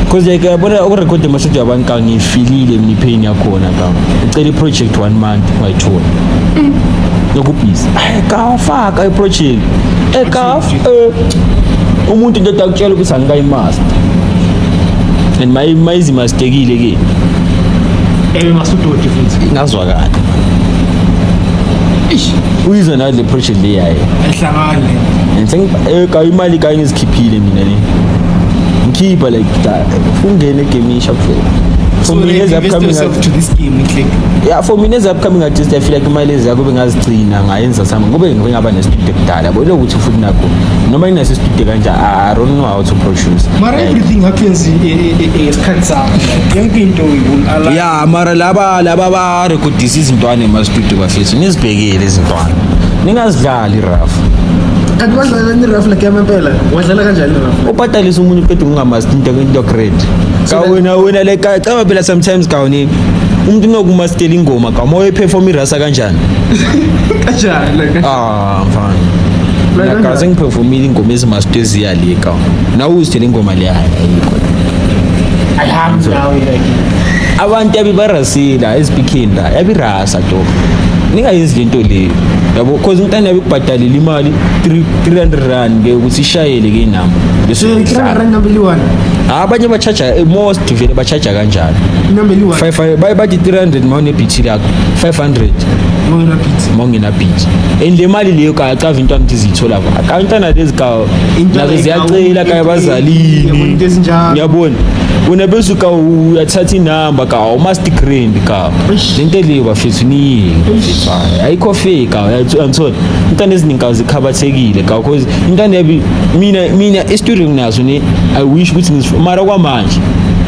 Because like, yabona, ukurekhoda ema-studio abantu ka, ngiyifilile mina i-pain yakhona ka. Ucela i-project one month, ungayithola, yokubhizi kawafaka i-project ekaf umuntu into akutshela ukuthi angikayi-master and mayizimastekile ke. Ewe, masudoti futhi. Ingazwakala. Uyizwa nawe le project le yaye. Ayihlangani. And ka imali ka ngizikhiphile mina le, ngikhipha like ungene egamini sharp for So me like, as invest upcoming yourself to this game, like. Yeah, for mina as upcoming artist, I feel like imali ezakho bengazigcina, ngayenza sami ngobe ngingaba ne-studio kudala, yabo, lokuthi futhi nakho noma nginaso i-studio kanje, I don't know how to produce. Mara Like, everything happens ngesikhathi sakho, like yonke into will align. Yeah, mara laba barekhodisa izintwana ema-studio, bafethu, nizibhekele izintwana, ningazidlali rough. Kanti badlala ni-rough like yamampela? Wadlala kanjani rough? Ubhatalisa umuntu uqeda ungamazi into grade ka wena like caba phela sometimes kawuni umuntu unokumastela ingoma ka uma uyoperform irasa kanjani? Kanjani like? Ah, mfana. Like Mina kaze ngiperformile ingoma ezimaster eziya le ka nawe uzithele ingoma le, hayi, ayikho. Ayihambi nawe like. Abantu abibarasila ezipikini la, yabirasa dog, ningayenzi lento leyo, yabo, 'cause umntana yabe kubhadalile imali R300 ke ukuthi ishayele ke inamba bese So uyayidlala. 300 number one. Abanye ba-charge most vele ba-charge kanjalo. Number one. 5 baye bathi 300 ma une-beat lakho, 500 mawuna beat. Ma ungena beat, and le mali leyo kayacava intwana ukuthi ziyithola ka intwana lezi ka Intwana nazo ziyacela ka ebazalini. Yabona, into ezinjalo. Uyabona wena, bese ka uyathatha inamba ka awumaster grand ka. Eish. Lento leyo, bafethu, niyeke, bafethu. Hayi, ayikho fair ka, uyangithola? Intwana eziningi ka zikhabathekile ka, 'cause intwana yabi mina e-studio nginazo ne, I wish ukuthi mara kwamanje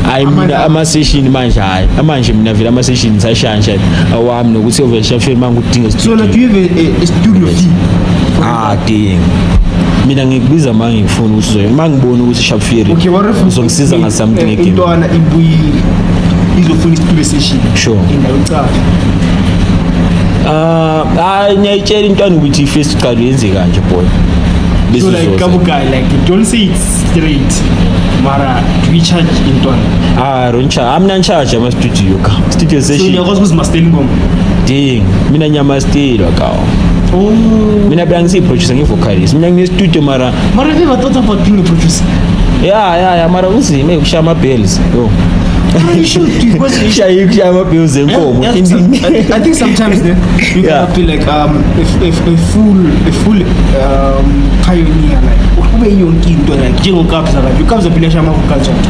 hayi mina ama-session manje, hayi, manje mina vele ama-session ngisashaya awami nokuthi ovele shafeni mangudinga. So like, you have a studio fee? Ah, ding, mina ngikubiza ma ngifuna ukuthi uzoye, ma ngibona ukuthi sharp fury Okay, what if uzongisiza nga-something egame. Intwana ibuyile izofuna i-studio session. Indawo icala. Ah, hayi, ngiyayitshela intwana ukuthi i-first uqala uyenze kanje, boy. Bese So like uzoza. Kabukai, like, don't say it straight, mara do we charge intwana? Ah, don't charge, mina ngicharge ama-studio ka studio So session. uyakwazi ukuzimastela ingoma? Ding, mina ngiyamastelwa ka. Oh. Mina phela ngisiyi-producer, ngiyi-vocalist, mina ngine-studio mara. Mara have you ever thought about being a producer? Ya, mara kunzima ukushaya ama-bells yo. Ah, you should, because you should. Kushaya ama-bells enkomo. Yeah, I think sometimes ne, you gotta be like if a full pioneer, like ube yonke into, like njengoKabza kanje, uKabza phela eshaya ama-vocals wakhe.